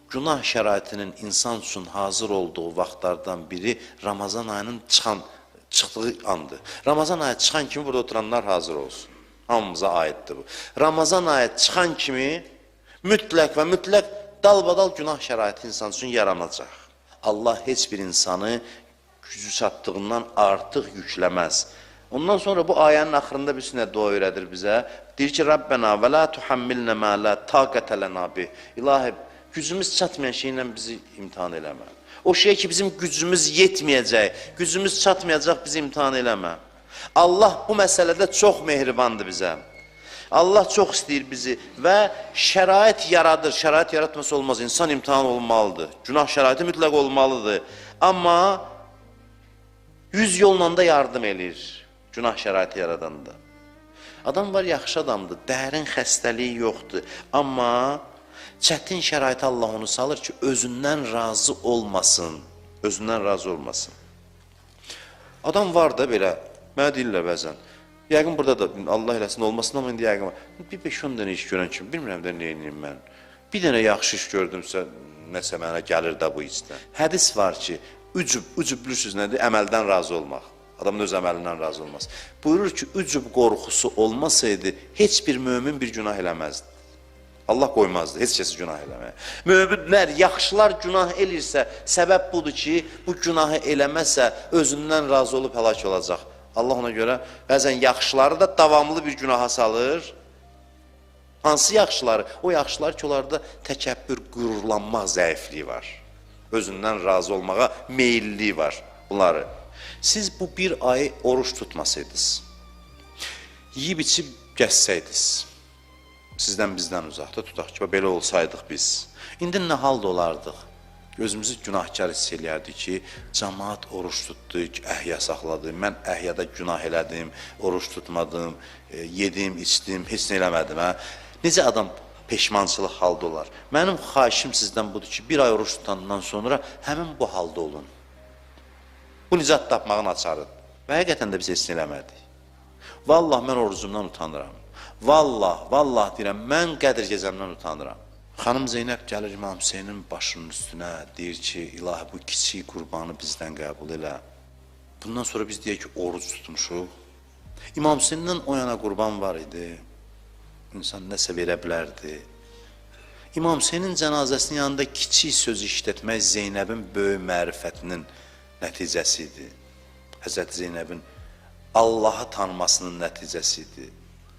Günah şəraitinin insan üçün hazır olduğu vaxtlardan biri Ramazan ayının çıxdığı andır. Ramazan ayı çıxan kimi burada oturanlar hazır olsun. Hamımıza aiddir bu. Ramazan ayı çıxan kimi mütləq və mütləq dalbadal günah şəraiti insan üçün yaranacaq. Allah heç bir insanı gücü çatdığından artıq yükləməz. Ondan sonra bu ayənin axırında bir sünə dua öyrədir bizə. Deyir ki, Rabbena və la tuhammilnə mə la taqətə lənə bih. İlahi, gücümüz çatmayan şeylə bizi imtahan eləmə. O şeyə ki, bizim gücümüz yetməyəcək, gücümüz çatmayacaq, bizi imtahan eləmə. Allah bu məsələdə çox mehribandır bizə. Allah çox istəyir bizi və şərait yaradır. Şərait yaratmasa olmaz, insan imtahan olmalıdır. Günah şəraiti mütləq olmalıdır. Amma 100 yolla da yardım eləyir günah şəraiti yaradanda. Adam var, yaxşı adamdır, dərin xəstəliyi yoxdur. Amma çətin şəraitə Allah onu salır ki, özündən razı olmasın. Özündən razı olmasın. Adam var da belə, mənə deyirlər bəzən. Yəqin burada da Allah eləsin olmasın, amma indi yəqin var. Bir 5-10 dənə iş görən kimi, bilmirəm də nə eləyim mən. Bir dənə yaxşı iş gördümsə, nəsə mənə gəlir də bu işdən. Hədis var ki, ücüb bilirsiniz nədir? Əməldən razı olmaq. Adamın öz əməlindən razı olmaz. Buyurur ki, ücüb qorxusu olmasaydı, heç bir mömin bir günah eləməzdi. Allah qoymazdı heç kəsi günah eləməyə. Möminlər, yaxşılar günah elirsə, səbəb budur ki, bu günahı eləməsə, özündən razı olub həlak olacaq. Allah ona görə bəzən yaxşıları da davamlı bir günaha salır. Hansı yaxşıları? O yaxşılar ki, onlarda təkəbbür, qürurlanmaq zəifliyi var. Özündən razı olmağa meyilliyi var bunları. Siz bu bir ayı oruç tutmasaydınız, yiyib içib gəzsəydiniz, sizdən bizdən uzaqda tutaq ki, belə olsaydıq biz, indi nə halda olardıq? Özümüzü günahkar hiss eləyərdik ki, camaat oruç tutdu, əhya saxladı, mən əhyada günah elədim, oruç tutmadım, yedim, içdim, heç nə eləmədim. Hə? Necə adam peşmançılıq halda olar? Mənim xahişim sizdən budur ki, bir ay oruç tutandan sonra həmin bu halda olun. Bu nicat tapmağın açarıdır. Və həqiqətən də biz heç nə eləmədik. Vallah mən orucumdan utanıram. Vallah, vallah deyirəm, mən Qədir gecəmdən utanıram. Xanım Zeynəb gəlir İmam Hüseynin başının üstünə, deyir ki, ilahi bu kiçik qurbanı bizdən qəbul elə. Bundan sonra biz deyək ki, oruc tutmuşuq. İmam Hüseyndən o yana qurban var idi. İnsan nəsə verə bilərdi. İmam Hüseynin cənazəsinin yanında kiçik sözü işlətmək Zeynəbin böyük mərifətinin nəticəsi idi. Həzrəti Zeynəbin Allahı tanımasının nəticəsi idi.